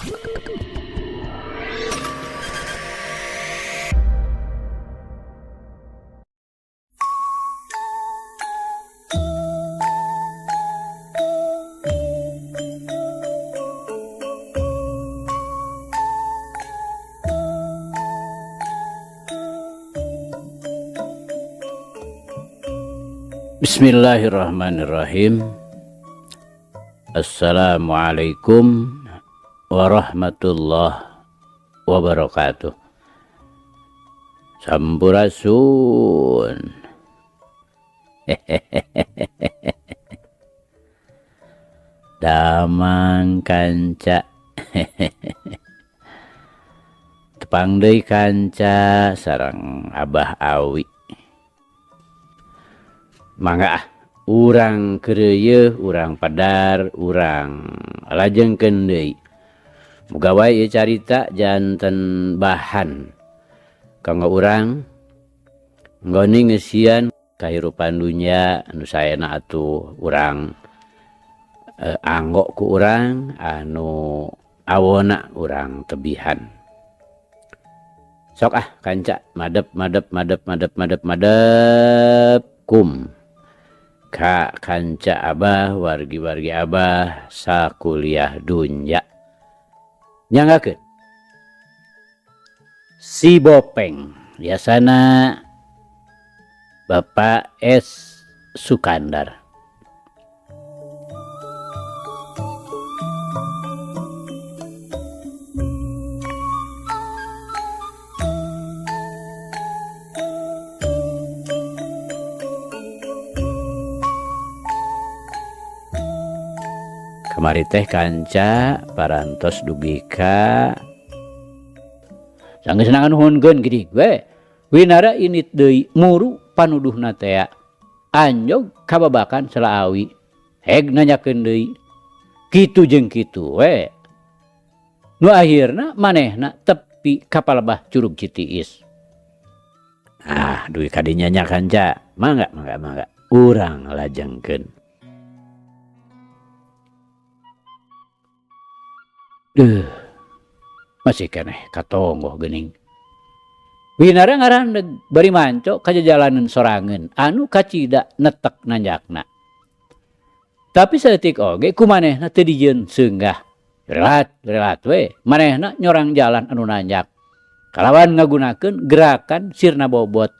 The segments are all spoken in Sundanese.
Bismillahirrahmanirrahim. Assalamualaikum warahmatullahi wabarakatuh. Sampurasun. Damang kanca. Tepang deui kanca sareng Abah Awi. Mangga ah, urang keureuyeung, urang padar, urang lajengkeun deui. Muga wae ieu carita janten bahan kanggo urang nggoni ngeusian kahirupan dunya anu saena atuh urang anggo ku urang anu awona urang tebihan. Sok ah kanca madep madep madep madep madep madep kum ka kanca abah wargi-wargi abah sakuliah dunya. Nyanggakeun si Bopeng biasana Bapak S Sukandar. Kamari teh kanca parantos dugi ka sanggeus nuhunkeun geuning we. Winara init deui muru panuduhna tea. Anjog kababakan Selaawi. Heg nanyakeun deui. Kitu jeung kitu we. Nu akhirna manehna tepi ka palebah Curug Citiis. Ah, dugi ka dinya nya kanca. Mangga mangga mangga. Urang lajengkeun. Duh, masih keneh katonggoh geuning. Winara ngarandeg bari manco ka jajalanan sorangan anu kacida netek nanjakna. Tapi saeutik oge kumanehna teu dijieun seunggah. Relat, relat we, manehna nyorang jalan anu nanjak. Kalawan ngagunakeun gerakan sirna bobot.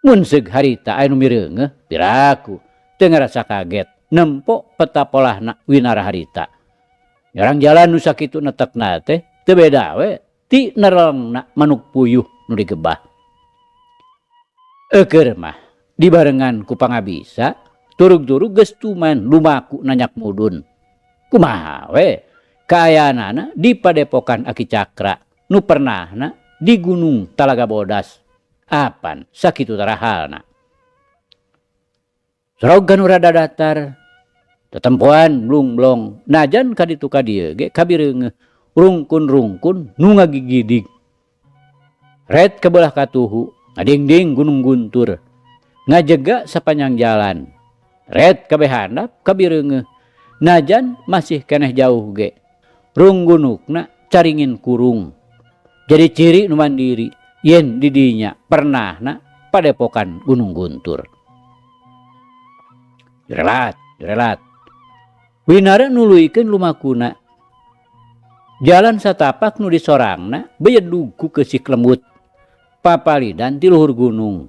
Mun seug harita anu mireungeuh piraku teu ngarasa kaget nempo peta polahna Winara harita. Nyorang jalan nu sakitu netekna teh teu beda we ti nerelengna manuk puyuh nu digebah. Eukeur mah dibarengan ku pangabisa turug-turug geus tuman lumaku nanyak mudun. Kumaha we kaayaanana di padepokan Aki Cakra nu pernahna di Gunung Talaga Bodas. Apan sakitu tarahalna. Sorog ka nu rada datar tetempoan blung-blong najan ka ditu ka dieu ge kabireungeuh rungkun-rungkun nu ngagigidig. Ret ka beulah katuhu ngadingding Gunung Guntur ngajega sapanjang jalan. Ret kabeh handap kabireungeuh najan masih keneh jauh ge. Runggunukna caringin kurung. Jadi ciri nu mandiri yen di dinya pernahna padepokan Gunung Guntur. Relat, relat. Winara nuluykeun lumakuna. Jalan satapak nu disorangna beyedug ku keusik lembut. Papalidan ti luhur gunung.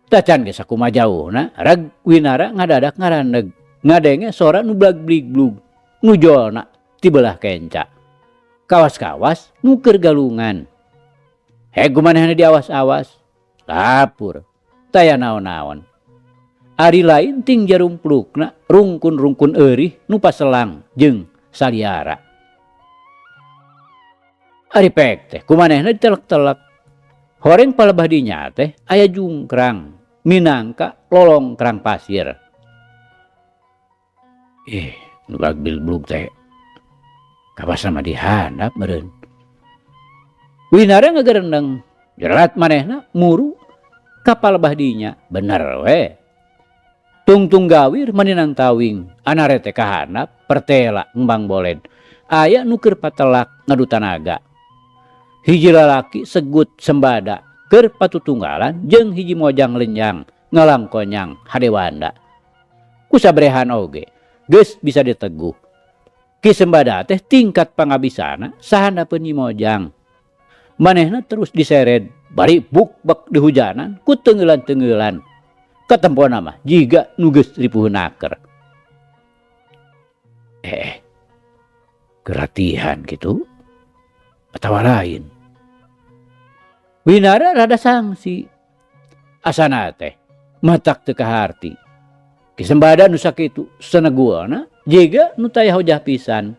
Tacan ge sakumaha jauhna, rag Winara ngadadak ngarandeg. Ngadenge sora nu blag-blig-blug, nu jolna ti beulah kenca. Kawas-kawas nu keur galungan. Heg kumanehna diawas-awas. Lapur, taya naon-naon. Ari lain ting jarum plukna rungkun-rungkun eurih nu paselang jeung saliara. Ari pek teh kumanehna ditelek-telek. Horeng palebah dinya teh aya jungkrang minangka lolongkrang pasir. Nu blag-blig-blug teh kawas mah dihandap meureun. Winara ngagerendeng, jerat manehna muru ka palebah dinya, bener we. Tungtung gawir maninang tawing, anarete kahandap pertela ngembang boled. Aya nu keur patelak ngadu tanaga. Hiji lalaki segut Sembada keur patutunggalan jeung hiji mojang lenjang ngalangkonyang hadewanda. Ku sabrehan oge geus bisa diteguh. Ki Sembada teh tingkat pangabisana sahandapeun Nyi Mojang. Manehna terus disered bari buk-bek dihujanan ku teungeulan-teungeulan. Katempona mah jiga nu geus ripuheun naker. Eh, keratihan gitu atawa lain. Winara rada sangsi. Asana teh matak teu kaharti. Ki Sembada nu sakitu saneguana jiga nu taya hojah pisan.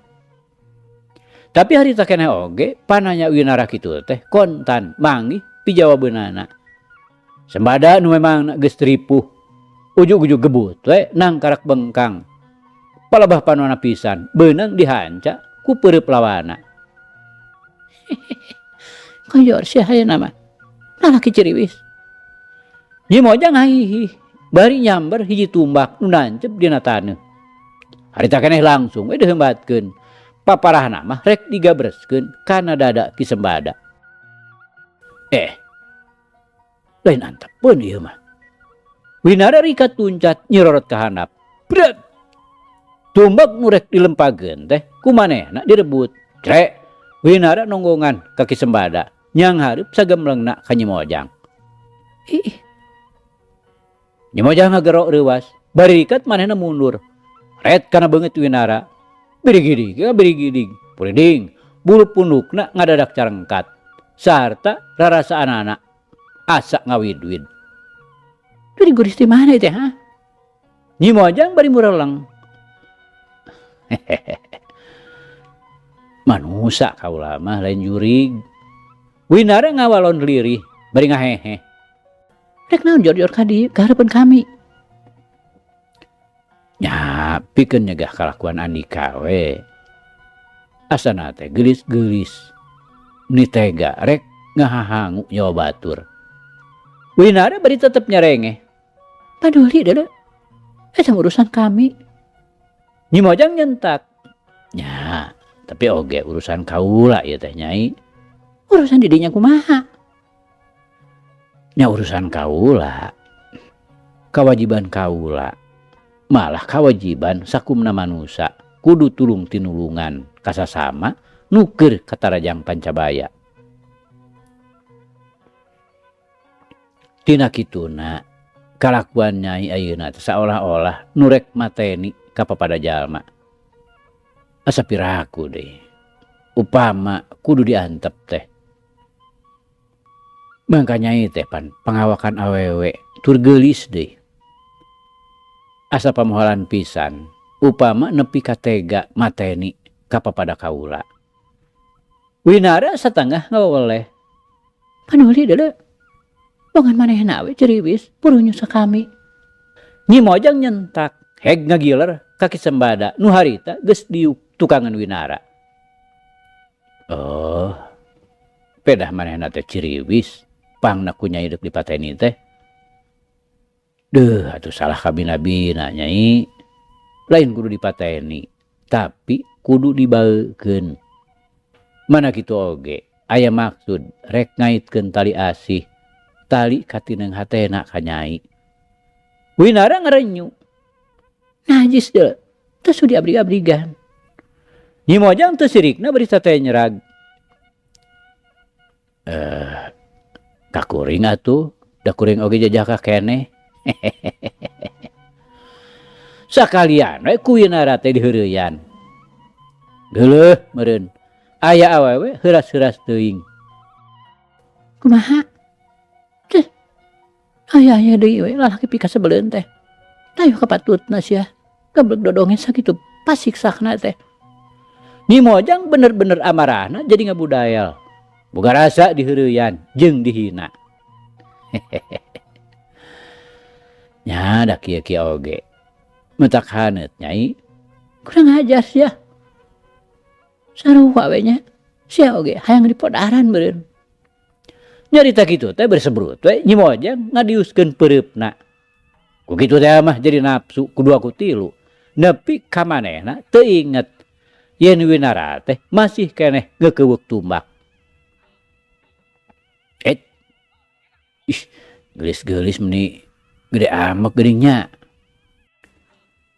Tapi harita keneh oge pananya Winara kitu teh kontan manggih pijawabeunana. Sembada nu memang geus ripuh ujug-ujug gebut we nangkarak bengkang. Palebah panona pisan beunang dihanca ku peureup lawana. Kajor sia ayeuna mah. Lalaki ciriwis. Nyi Mojang ngahihih bari nyamber hiji tumbak nu nancep dina taneuh. Harita keneh langsung we diheumbatkeun. Paparahna mah rek digabreskeun kana dada Ki Sembada. Eh, lain antepeun ieu mah. Winara rikat tuncat nyirorot ka handap. Bret! Tumbak nu rek dilempageun teh ku manehna direbut. Crek! Winara nonggongan ka Ki Sembada nyang hareup sagemlengna ka Nyi Mojang. Ih. Nyi Mojang ngagero reuwas, bari rikat manehna mundur. Ret kana beungeut Winara. Birigidig ya birigidig, puriding, bulu pundukna ngadadak carengkat. Sarta rarasaanana asa ngawid-wid. Jadi guris di mana teh ha? Nyi Mojang bari mureleng. Manusa kaula mah lain jurig. Winara ngawalon lirih bari ngahehe. Rek naon jor-jor ka dieu ka hareupeun kami. Nya pikeun nyegah kalakuan Andika we. Asana teh geulis-geulis. Ni tega rek ngahahangu nyawa batur. Winara bari tetep nyerengeh. Paduli deuleu. Eta urusan kami. Nyi Mojang nyentak. Nya, tapi oge urusan kaula ieu teh Nyai. Urusan didinya kumaha? Nya urusan kaula. Kawajiban kaula. Malah kawajiban sakumna manusa kudu tulung tinulungan kasasama nu keur katarajang pancabaya. Tina kituna kalakuan Nyai ayeuna teh saolah-olah nu rek mateni ka papada jalma. Asa piraku deui. Upama kudu diantep teh. Mangka Nyai teh pan pangawakan awewe tur geulis deui. Asa pamoholan pisan upama nepi ka tega mateni ka papada kaula. Winara satengah ngaweleh. Panuli deuleu. Bongan manehna we ceriwis puruh nyusa kami. Nyi Mojang nyentak heg ngagiler ka Ki Sembada nu harita geus diuk tukangan Winara. Oh, pedah manehna teh ciriwis pangna ku Nyai deuk dipateni teh. Deuh atuh salah kabina-bina Nyai. Lain kudu dipateni, tapi kudu dibaekeun. Mana kitu oge aya maksud rek ngaitkeun tali asih, tali katineung hatena ka Nyai. Winara ngarenyu. Najis deuleu, teu sudi abrig-abrigan. Nyi Mojang teu sirikna bari sate nyerag. Ka kuring atuh, da kuring oge jajaka keneh. Sakalian we ku Winara teh diheureuyaan. Geuleuh meureun. Aya awewe heuras-heuras teuing. Kumaha? Teh. Aya-aya deui we lalaki pikasebeleun teh. Tayuh kapatutna sia. Gablek dodongen sakitu pasiksakna teh. Nyi Mojang bener-bener amarahna jadi ngabudayal. Boga rasa diheureuyaan jeung dihina. Nya da kieu-kieu oge. Metak haneut Nyai. Kurang ajar sia. Sarua we nya. Sia oge hayang dipodaran meureun. Nyarita kitu teh bersebrut we Nyi Mojang ngadiuskeun peureupna. Ku kitu teh mah jadi nafsu ku dua ku tilu. Nepi ka manehna teu inget. Yen Winara teh masih keneh ngekeuweuk tumbak. Et. Ih, geulis-geulis meni gede amek geuning nya.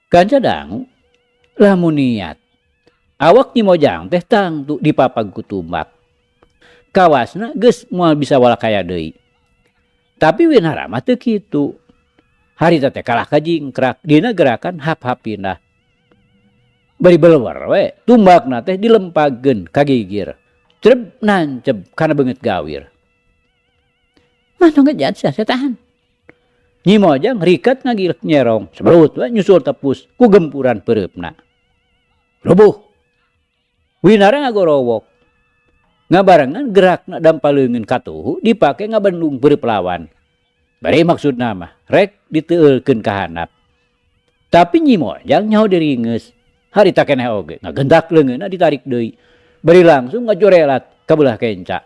Kanca dangu lamun niat awak Nyi Mojang teh tangtu dipapag ku tumbak. Kawasna geus moal bisa walakaya deui. Tapi Winara mah teu kitu. Harita teh kalah kajingkrak dina gerakan hap-hap pindah. Bari belwer we, tumbakna teh dilempagkeun ka gigir. Creb nanceb kana beungeut gawir. Mah tong ngejat sia setan. Nyi Mojang rikat ngagilek nyerong, seberut we nyusul tepus ku gempuran peureupna. Rubuh. Winara ngagorowok. Ngabarengan gerakna dampal leungeun katuhu dipake ngabendung peureub lawan. Bari maksudna mah rek diteueulkeun ka handap. Tapi Nyi Mojang nyaho diringeus. Harita keneh oge ngagentak leungeunna ditarik deui. Bari langsung ngajorelat ka beulah kenca.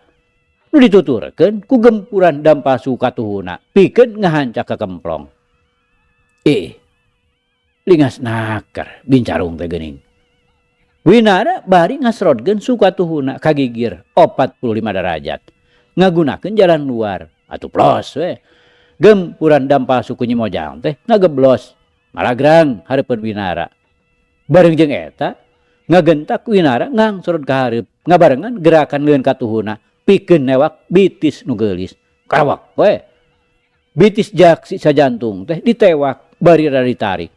Nu dituturkeun ku gempuran dampal suku katuhuna pikeun ngahancak ka kemplong. Lingas naker bincarung teh geuning. Winara bari ngasrodkeun suku katuhuna ka gigir 45 derajat. Ngagunakeun jalan luar atuh plos we. Gempuran dampal suku Nyi Mojang teh ngageblos malagrang hareupeun Winara. Bareng jeung eta ngagentak Winara ngangsrod ka hareup ngabarengan gerakan leungeun katuhuna pikeun newak bitis nu geulis. Karawak we. Bitis jaksi sajantung teh ditewak bari rada ditarik.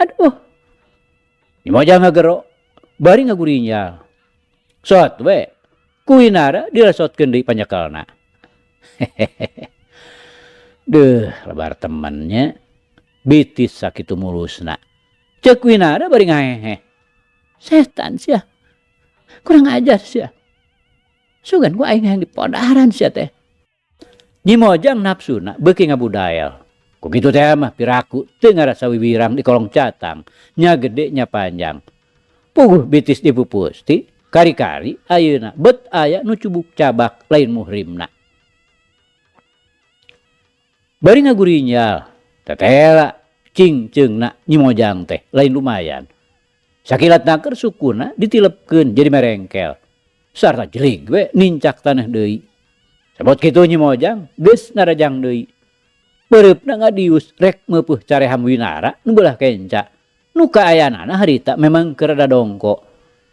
Aduh. Nyi Mojang ngagero bari ngagurinyal. Sot we. Ku Winara diresotkeun deui panyekelna. Deuh, lebar temennya bitis sakitu mulusna. Ceuk Winara bari ngaheheh. Setan sia. Kurang ajar sia. Sugan ku aing hayang dipodaran sia teh. Nyi Mojang nafsuna beuki ngabudael. Ku kitu teh mah piraku teu ngarasa wiwirang di kolong catang, nya gede nya panjang. Puguh bitis dipupusti, kari-kari ayeuna bet aya nu cubuk cabak lain muhrimna. Bari ngagurinyal, tetela cingceungna Nyi Mojang teh lain lumayan. Sakilat naker sukuna ditilepkeun jadi merengkel. Sarta jelig we nincak tanah deui. Sabot kitu Nyi Mojang geus narajang deui. Peureupna ngadius rek meupuh careham Winara nu beulah kenca. Nu kaayanana harita memang keur rada dongko.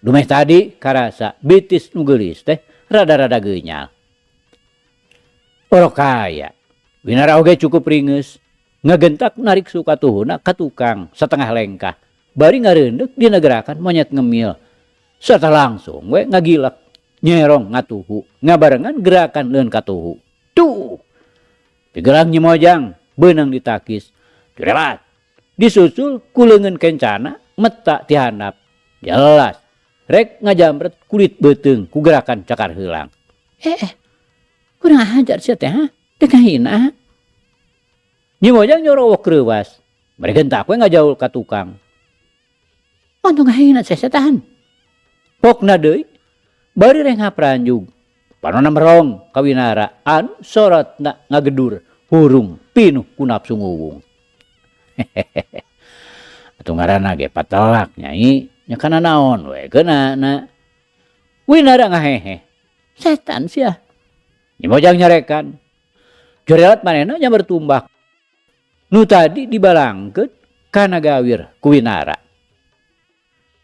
Dumeh tadi karasa bitis nu geulis teh rada-rada geunyal. Orok kaya. Winara oge cukup ringeus. Ngagentak narik sukatuhuna ka tukang setengah lengkah. Bari ngareundek dina gerakan monyet ngemil. Serta langsung we ngagilek nyerong ngatuhu ngabarengan gerakan leun katuhu. Tuh. Pigelang Nyi Mojang beunang ditakis. Jurelat. Disusul ku leungeun kencana meta ti handap. Jelas rek ngajambret kulit beuteung ku gerakan cakar heulang. Kurang ajar sia teh ha? Teu kahina. Nyi Mojang nyorowok reuwas. Bari gentak we ngajaul ka tukang. Untung ngahina sia setan. Pokna deui bari renghap ranjug. Panona merong ka Winara anu sorotna ngagedur hurung pinuh ku nafsu nguwung. Atuh ngaranna ge patelak nyai nya kana naon we geunana. Winara ngahehe. Setan sia. Nyi Mojang nyarekan. Jorelat manehna nya bertumbak. Nu tadi dibalangkeun kana gawir ku Winara.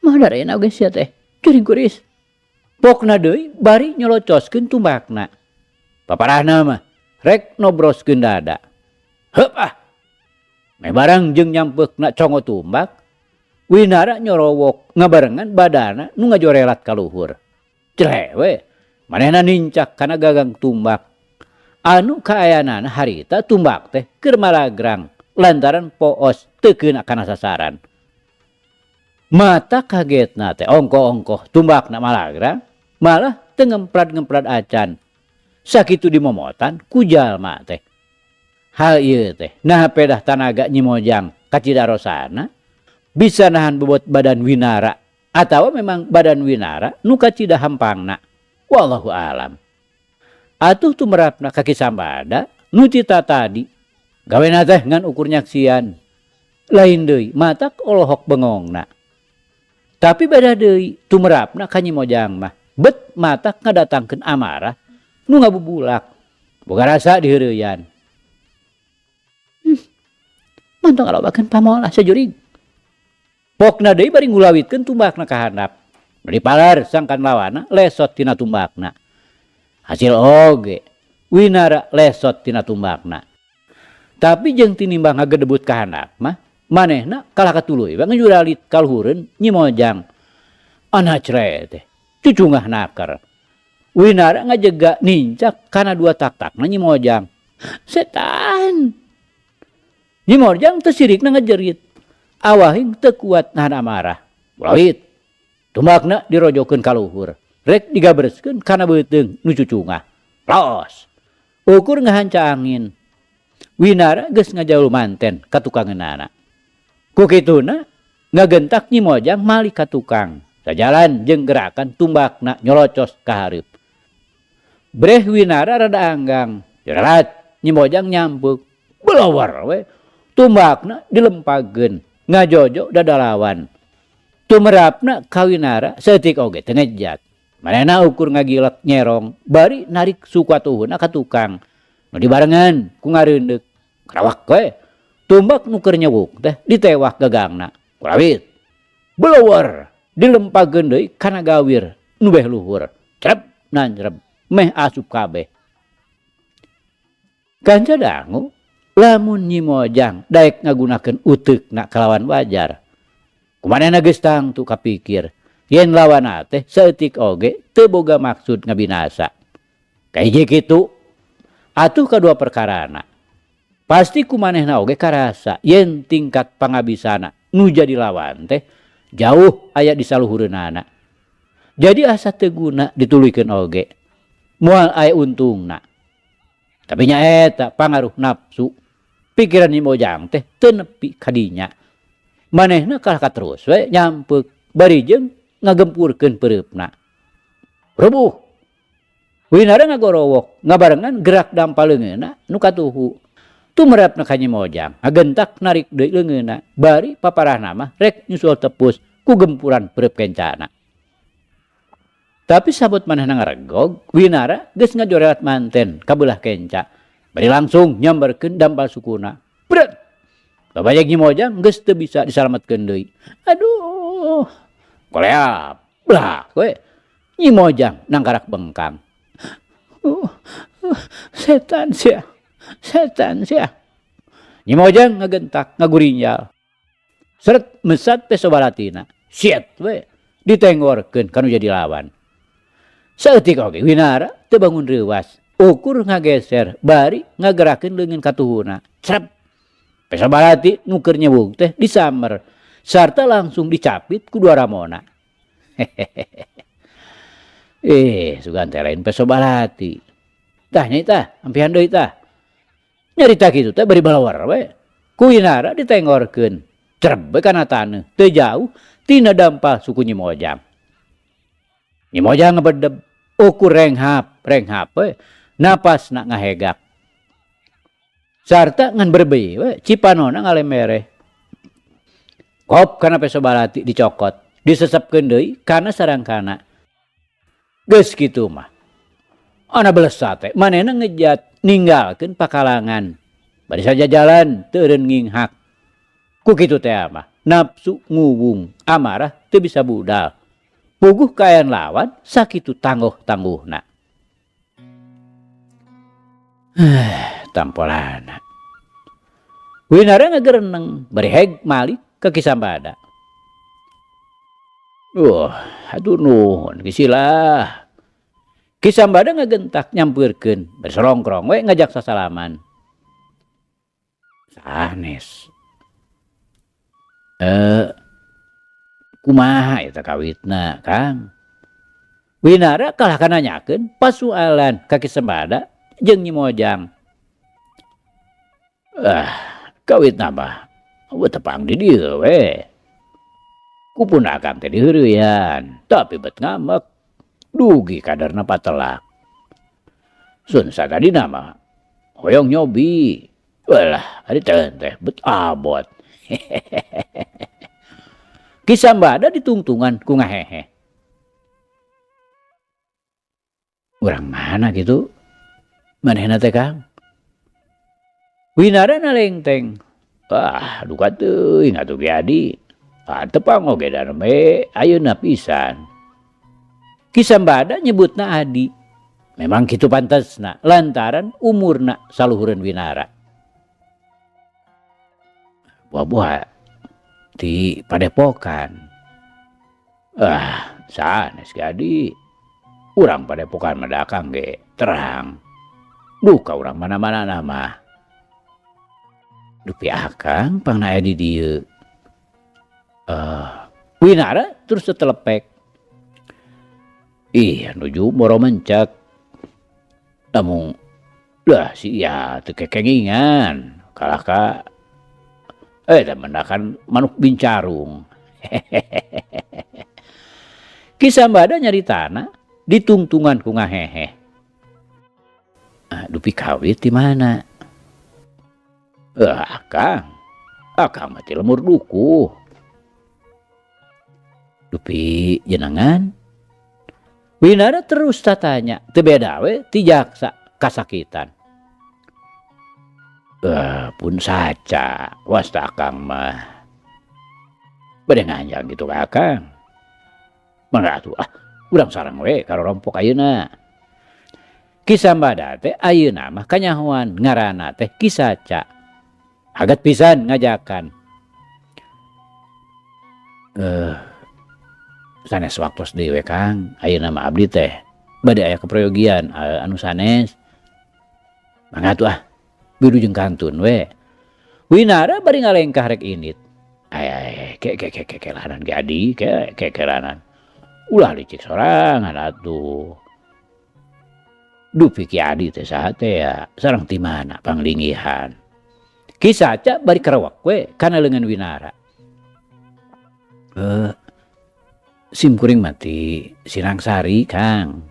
Mah darena oge sia teh. Juring kuris. Pokna deui bari nyolocoskeun tumbakna. Paparahna mah rek nobroskeun dada. Heup ah. Meh barang jeung nyampeukna congo tumbak, Winara nyorowok ngabarengan badana nu ngajorelat ka luhur. Celewe manehna nincak kana gagang tumbak. Anu kaayanana harita tumbak teh keur malagrang lantaran poos teu keuna kana sasaran. Mata kagetna teh ongkoh-ongkoh tumbakna malagrang malah teu ngemprad-ngemprad acan. Sakitu dimomotan ku jalma teh. Hal ieu teh naha pedah tanaga Nyi Mojang kacidarosana bisa nahan bobot badan Winara atawa memang badan Winara nu kacida hampangna. Wallahu alam. Atuh tumerapna ka Ki Sambada nu cita tadi gawena teh ngan ukur nyaksian. Lain deui matak olohok bengongna. Tapi beda deui tumerapna ka Nyi Mojang mah bet matak ngadatangkeun amarah nu ngabubulak. Boga rasa diheureuyaan. Mantong ngalobakeun pamolah sajurig. Pokna deui bari ngulawitkeun tumbakna ka handap. Nu dipalar sangkan lawanna lesot tina tumbakna. Hasil oge Winara lesot tina tumbakna. Tapi jeung tinimbang ngagedebut ka handap mah manehna kalah katuluy we ngajuralit ka luhureun Nyi Mojang. Ana cre teh cucungah naker. Winara ngajega nincak kana dua tak-takna Nyi Mojang. Setan! Nyi Mojang teu sirikna ngajerit. Awahing teu kuat nahan amarah. Ulawit. Tumbakna dirojokeun ka luhur. Rek digabreskeun kana beuteung nu cucungah. Los! Ukur ngahanca angin. Winara geus ngajaul manten ka tukangeunana. Ku kituna ngagentak Nyi Mojang malik ka tukang. Sajalan jeung gerakan tumbakna nyolocos ka hareup. Breh Winara rada anggang. Jerat Nyi Mojang nyampuk. Belawar we. Tumbakna dilempagkeun ngajojo dada lawan. Tumerapna ka Winara saeutik oge teu ngejat. Manehna ukur ngagilek nyerong bari narik suku atuhuna ka tukang. Nu dibarengan ku ngareundeuk. Karawak we. Tumbak nu keur nyewuk teh ditewak gagangna. Kurawit. Belawar dilempagkeun deui kana gawir nu beh luhur. Crep nanjreb meh asup kabeh. Kanca dangu lamun Nyi Mojang daek ngagunakeun uteukna kalawan wajar. Kumanehna geus tangtu kapikir yen lawanna teh saeutik oge teu boga maksud ngabinasa. Kahiji kitu atuh kadua perkarana. Pasti kumanehna oge karasa yen tingkat pangabisana nu jadi lawan teh jauh aya di saluhureunana. Jadi asa teu guna dituluykeun oge. Moal aya untungna. Tapi nyaeta pangaruh nafsu. Pikiran Nyi Mojang teh teu nepi ka dinya. Manehna kalah katerus we nyampeuk bari jeung ngagempurkeun peureupna. Rubuh. Winara ngagorowok ngabarengan gerak dampal leungeunna nu katuhu. Tumerapna ka Nyi Mojang ngagentak narik deui leungeunna bari paparahna mah rek nyusul tepus ku gempuran peureub kencana. Tapi sabot manehna ngaregog, Winara geus ngajorelat manten ka beulah kenca. Bari langsung nyamberkeun dampal sukuna. Bret! Babayeg Nyi Mojang geus teu bisa disalametkeun deui. Aduh! Koleap! Blak we! Nyi Mojang nangkarak bengkang. Setan sia! Setan sia! Nyi Mojang ngagentak ngagurinjal. Seret mesat peso balatina. Siet we! Ditengorkeun kanu jadi lawan. Saeutik oge Winara teu bangun reuwas. Ukur ngageser bari ngagerakeun leungeun katuhuna. Crep! Peso balati nu keur nyewug teh disamber sarta langsung dicapit ku dua ramona. Sugan teh lain peso balati. Tah nyai tah, ampihan deui tah. Nyarita kitu teh bari balawar we. Ku Winara ditengorkeun. Crep we kana taneuh teu jauh tina dampal suku Nyi Mojang. Nyi Mojang ngebedeb ukur renghap, renghap we. Napasna ngahegak. Sarta ngan berbei we cipanona ngalemereh. Kop kana peso balati dicokot, disesepkeun deui kana sarangkana. Geus kitu mah. Ana belesa teh manehna ngejat ninggalkeun pakalangan. Bari sajajalan teu eureun nginghak. Ku kitu teh mah nafsu nguwung, amarah teu bisa budal. Puguh kaayaan lawan sakitu tangguh-tangguhna. Tampolana. Winara ngagereneng bari heg malik ka Ki Sambada. Duh, hatur nuhun Ki Silah. Ki Sambada ngagentak nyampeurkeun bari sorongkrong we ngajak sasalaman. Sanes. Kumaha eta kawitna, Kang? Winara kalah kananyakeun pasualan ka Ki Sambada jeung Nyi Mojang. Kawitna mah eueuh tepang di dieu we. Kupun akang teh diheureuyan, tapi bet ngamek. Dugi kadarna patelak. Sun satadina mah hoyong nyobi. Walah, ari teh bet abot. Ki Sambada ditungtungan ku ngahehe. Urang mana kitu manehna teh Kang? Winara nalengteng. Ah, duka teuing atuh Ki Adi. Ah, tepang oge da nembe ayeuna pisan. Ki Sambada nyebutna Adi. Memang kitu pantesna lantaran umurna saluhureun Winara. Buah-buah di padepokan. Ah, sanes Ki Adi. Urang padepokan mah dakang ge terang. Duka urang mana-mana mah. Dupi akang pangna aya di dieu. Winara terus tetelepek. Ih, nuju moro mencek. Namun lah si iya teu kekengingan. Kalah ka teh mendakan manuk bincarung. Ki Sambada nyaritana ditungtungan ku ngahehe. Ah, dupi kawit di mana? Akang. Akang mah ti lemur dukuh. Dupi jenengan. Winara terus tatanya, teu beda we ti jaksa kasakitan. Pun saca wasta akang mah. Bade nganjang gitu ka akang. Mangga atuh ah, urang sareng we karompok ayeuna. Ki Sambada teh ayeuna mah kanyahoan ngaranna teh Ki Saca. Hagat pisan ngajakan. Sanes waktos deui we Kang, ayeuna mah abdi teh bade aya keprayogian anu sanes. Mangga atuh ah, biru jeung kantun we. Winara bari ngalengkah rek indit. Ay, ke ke ke ke kelanan ge adi, ke ke kelanan. Ulah licik sorangan atuh. Dupi Ki Adi teh saha teh ya, sareng ti mana panglingihan. Ki Saca bari kerewek we kana leungeun Winara. Sim kuring mah ti Sinangsari Kang.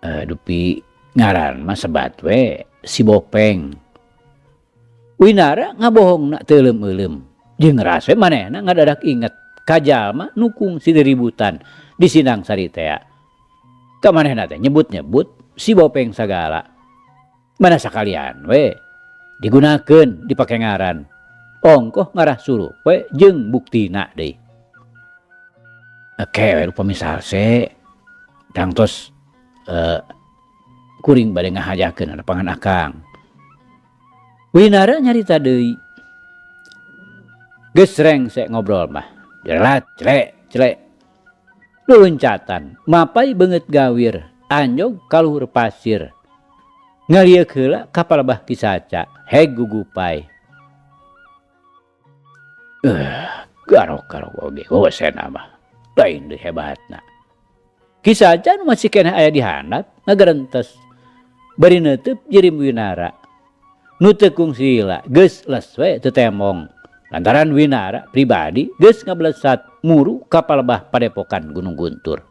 Dupi ngaran mah sebat we si Bopeng. Winara ngabohongna teu euleum-euleum. Jeung ras we manehna ngadadak inget ka jalma nu kungsi diributan di Sinangsari teh. Ka manehna teh nyebut-nyebut si Bopeng sagala. Mana sakalian we digunakeun dipake ngaran. Ongkoh ngarah suruh we jeung buktina deui. Oke, we upami salse tangtos kuring bade ngahajakeun lapangan akang. Winara nyarita deui. Geus rengse ngobrol mah. Jelat celek celek. Luluncatan, mapai beungeut gawir, anjog ka luhur pasir. Ngalieuk heula ka palebah Ki Saca, heg gugupai. Garok-garok oge wewesena mah. Lain deui hebatna. Ki Saca nu masih keneh aya di handap ngagerentes. Bari neuteub jirim Winara. Nu teu kungsi lila geus les we teu temong. Lantaran Winara pribadi geus ngablesat muru ka palebah padepokan Gunung Guntur.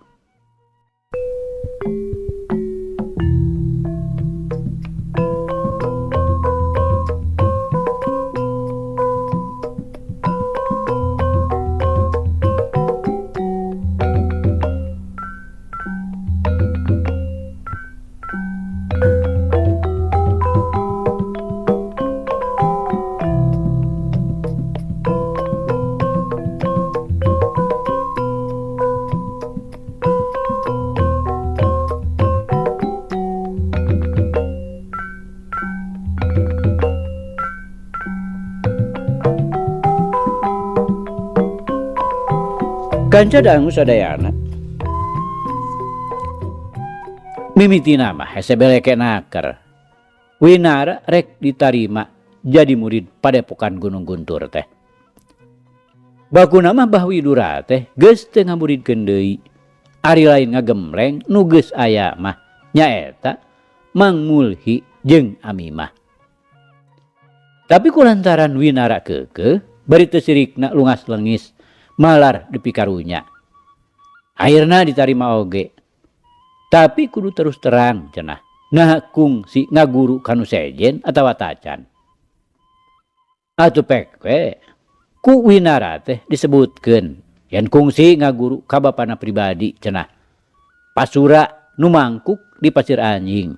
Kanca dangu sadayana. Mimitina mah hese beleke naker. Winara rek ditarima jadi murid padepokan Gunung Guntur teh. Bakuna mah Bah Widura teh geus teu ngamuridkeun deui. Ari lain ngagemleng nu geus aya mah nyaeta Mang Mulhi jeung Amimah. Tapi kulantaran Winara keukeuh bari teu sirikna lungas lengis malar depi karunya. Akhirna ditarima oge. Tapi kudu terus terang cenah. Nah kungsi ngaguru kanu sejen atawa tacan. Atuh pek we. Ku Winara teh disebutkeun yen kungsi ngaguru ka bapana pribadi cenah. Pasura nu mangkuk di Pasir Anjing.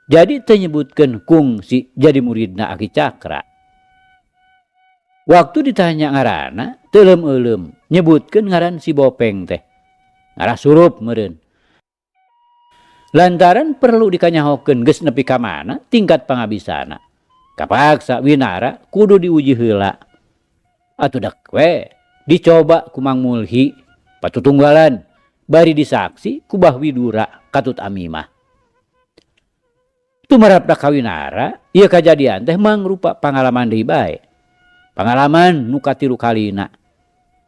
Jadi teu nyebutkeun kungsi jadi muridna Aki Cakra. Waktu ditanya ngaranna teu euleum-euleum nyebutkeun ngaran si Bopeng teh. Ngarah surup meureun. Lantaran perlu dikanyahokeun geus nepi ka mana tingkat pangabisana. Kapaksa Winara kudu diuji heula. Atuh dek we dicoba ku Mang Mulhi patutunggalan bari disaksi ku Bah Widura katut Amimah. Tumarapna ka Winara ieu kajadian teh mangrupa pangalaman deui bae. Pangalaman nu katilu kalina.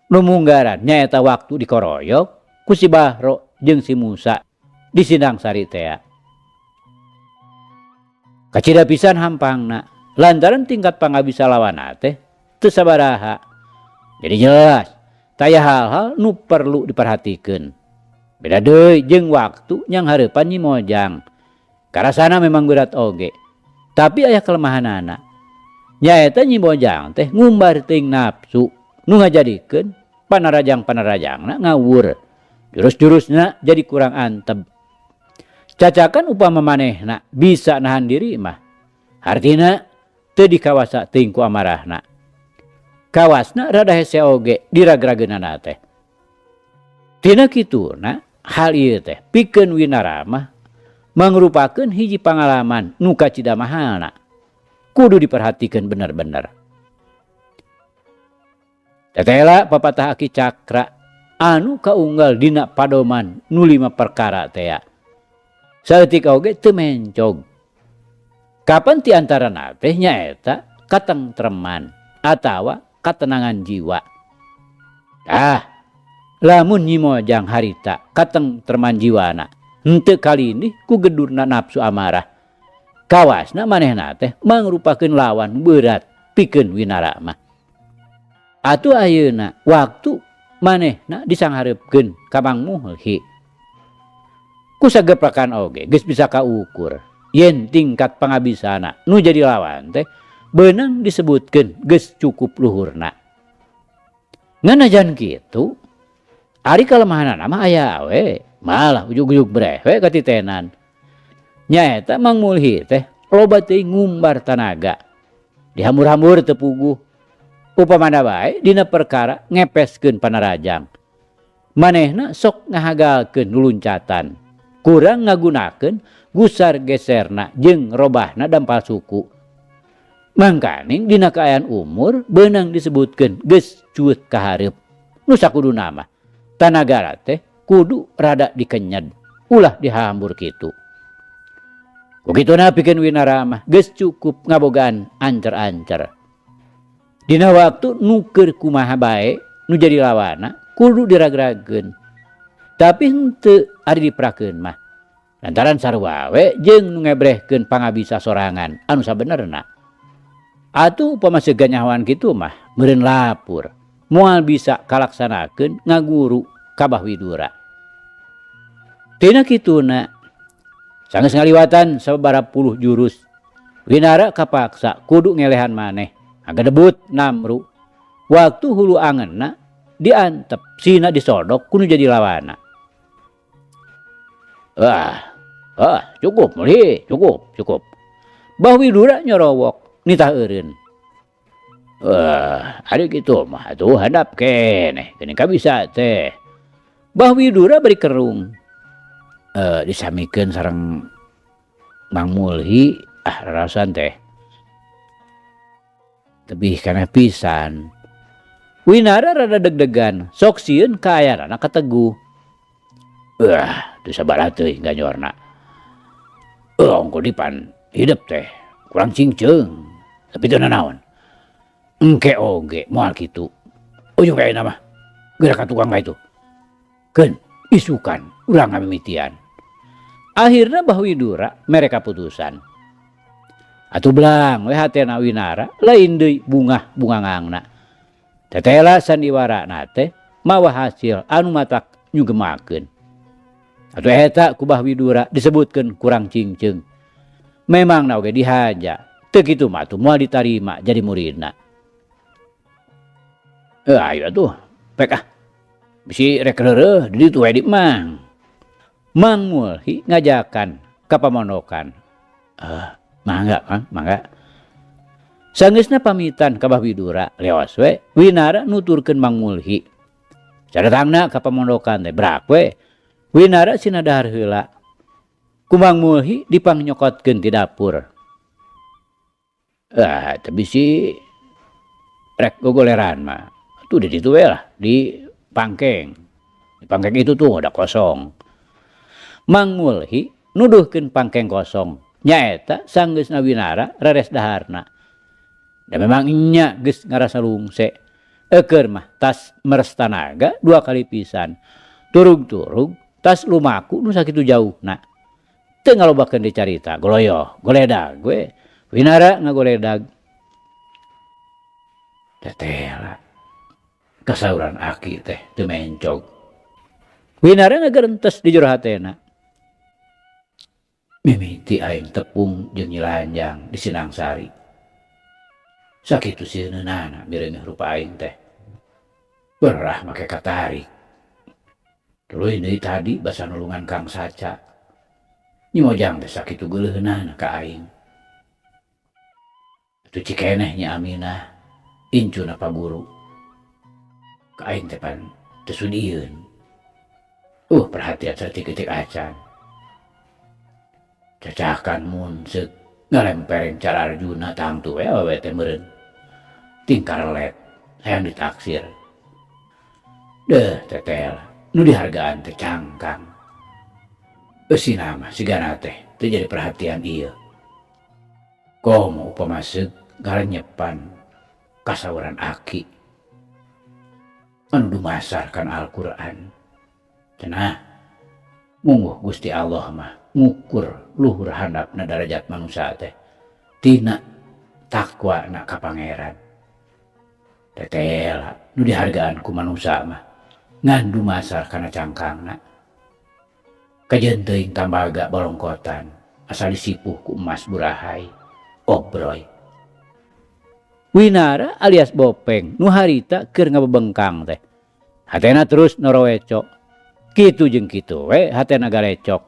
Nu munggaran nyaeta waktu dikoroyok ku si Bahro jeung si Musa di Sindang Sari tea. Kacida pisan hampangna lantaran tingkat pangabisa lawanna teh teu sabaraha. Jadi jelas taya hal-hal nu perlu diperhatikeun. Beda deui jeung waktu nyanghareupan Nyi Mojang. Karasana memang berat oge, tapi aya kelemahanana. Nyaeta Nyi Mojang teh ngumbar teuing nafsu nu ngajadikeun panarajang-panarajangna ngawur. Jurus-jurusna jadi kurang antep. Cacakan upama manehna bisa nahan diri mah. Hartina teu dikawasa teuing ku amarahna. Kawasna rada hese oge diragrageunana teh. Tina kituna hal ieu teh pikeun Winara mah mangrupakeun hiji pangalaman nu kacida mahalna. Kudu diperhatikeun bener-bener. Tetela papatah Aki Cakra anu kaunggal dina padoman nu 5 perkara tea. Saeutik oge teu mencog. Kapan ti antarana teh nyaeta katengtreman atawa katenangan jiwa. Ah, lamun Nyi Mojang harita katengtreman jiwana henteu kalindih ku gedurna nafsu amarah. Kawasna manehna teh mangrupakeun lawan berat pikeun Winara mah. Atuh ayeuna waktu manehna disanghareupkeun ka Mang Mulhi. Ku sageprakan oge geus bisa kaukur yen tingkat pangabisana nu jadi lawan teh beunang disebutkeun geus cukup luhurna. Nganajan kitu ari kalemahanana mah aya we, malah ujug-ujug breh we katitenan. Nyaeta Mang Mulhi teh loba teuing ngumbar tanaga. Dihambur-hambur teu puguh. Upamana bae dina perkara ngepeskeun panarajang. Manehna sok ngahagalkeun luluncatan. Kurang ngagunakeun gusar geserna jeung robahna dampal suku. Mangkaning dina kaayaan umur beunang disebutkeun geus cueut ka hareup. Nu sakuduna mah tanagara teh kudu rada dikenyed, ulah dihambur kitu. Ku kituna pikeun Winara mah geus cukup ngabogaan ancer-ancer. Dina waktu nu keur kumaha bae nu jadi lawana kudu diragrageun. Tapi henteu ari diprakeun mah. Lantaran sarua we jeung nu ngebrehkeun pangabisa sorangan anu sabenerna. Atuh upama seugeun nyahoan kitu mah meureun lapur. Moal bisa kalaksanakeun ngaguru ka Bah Widura. Tina kituna sanggeus ngaliwatan sababaraha puluh jurus. Winara kapaksa kudu ngelehan maneh. Ngagedebut namru. Waktu hulu angenna diantep sina disodok kudu jadi lawana. Wah, ah, cukup Mulhi, cukup, cukup. Bah Widura nyorowok nitah eureun. Wah, ari kitu mah atuh handap keneh, geuning kabisa teh. Bah Widura bari kerung. Disamikeun sareng Mang Mulhi, ah rarasan teh. Tebih kana pisan. Winara rada deg-degan, sok sieun kaayaanana kateguh. Wah, teu sabaraha teuing ganyorna. Ongko dipan hidep teh kurang cingceung. Tapi teu nanaon. Engke oge moal kitu. Ujung ayeuna mah geura ka tukang ka itu. Keun isukan urang ngamimitian. Akhirna Bah Widura mere kaputusan. Atuh belang we hatena Winara lain deui bungah bungangangna. Tetela sandiwarana teh mawa hasil anu matak nyugemakeun. Atuh eta ku Bah Widura disebutkeun kurang cingceung. Memang na oge dihaja. Teu kitu mah atuh moal ditarima jadi muridna. Ayo atuh, pek ah. Bisi rek reureuh di ditu we di Mang. Mang Mulhi ngajakan ka pamondokan. Mangga Mang, mangga. Sanggeusna pamitan ka Bah Widura, leos we Winara nuturkeun Mang Mulhi. Sadatangna ka pamondokan teh brak we Winara sina dahar heula. Ku Mang Mulhi dipangnyokotkeun ti dapur. Teh bisi rek gogoleran mah. Tuh di ditu we lah, di pangkeng. Di pangkeng itu tuh udah kosong. Mang Mulhi nuduhkeun pangkeng kosong. Nyaeta sanggeusna Winara reres daharna. Da memang nya geus ngarasa lungse. Eukeur mah tas meres tanaga 2 kali pisan. Turug-turug tas lumaku nu sakitu jauhna. Teu ngalobakeun dicarita, goloyoh, goledag we. Winara ngagoledag. Tetela. Kasauran aki teh teu mencog. Winara ngagerentes di jero hatena. Mimiti aing tepung jeung nyilanjang di Sinangsari. Sakitu sieunana mireungeuh rupa aing teh. Berah make katarik. Tuluy deui tadi basa nulungan Kang Saca. Nyi Mojang teh sakitu geuleuheunana ka aing. Atuh cikeneh Nyi Aminah incuna Pa Guru. Ka aing teh pan teu sudieun. Perhatian saeutik-eutik acan. Cacakan mun seuk ngalempereng cara Arjuna tangtu we awewe teh meureun. Tingkar let hayang ditaksir. Deuh tetel nu dihargaan teh cangkang. Eusina mah sigana teh teu jadi perhatian ieu. Komo upama seuk ngalenyepan kasauran aki. Anu dumasar kana Al-Qur'an. Cenah mungguh Gusti Allah mah ngukur luhur handapna darajat manusia teh tina takwana ka pangeran. Tetela nu dihargaan ku manusia mah ngan dumasar kana cangkangna. Kajeun teuing tambaga balongkotan asal disipuh ku emas burahai obroy. Winara alias Bopeng nu harita keur ngabebengkang teh. Hatena terus noroweco. Kitu jeung kitu we hatena galecok.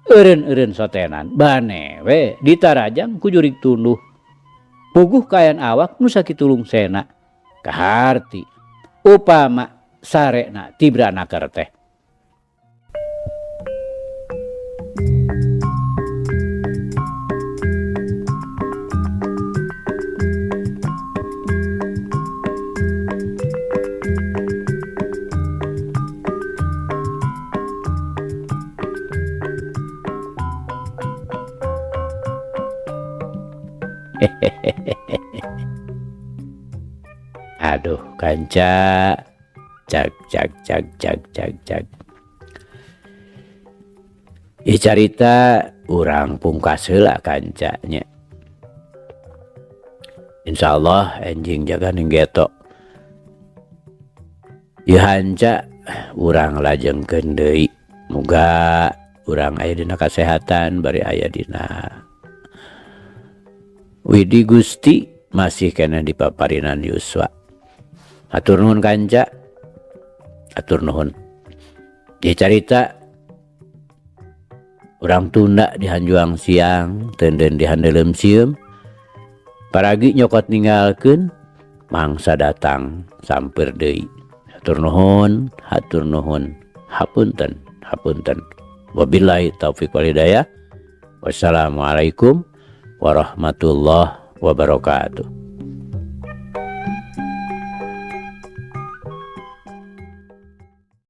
Eureun-eureun sotenan bane we ditarajang ku jurig tunduh. Puguh kaayaan awak nu sakitu lungsena. Kaharti upama sarena tibra naker teh. Aduh kanca, cag cag cag cag cag cag. Ieu carita urang pungkas heula kanca nya. Insyaallah enjing jaga ning geto. Ieu hanca urang lajengkeun deui. Muga urang aya dina kasehatan bari aya dina Widi Gusti masih kena dipaparinan Yuswa. Hatur nuhun kanca. Hatur nuhun. Ieu carita urang tunda di hanjuang siang, teunden di handeuleum sieum. Paragi nyokot ninggalkeun mangsa datang sampeur deui. Hatur nuhun, hatur nuhun. Hapunten, hapunten. Wabillahi taufik wal hidayah. Wassalamualaikum warahmatullahi wabarakatuh.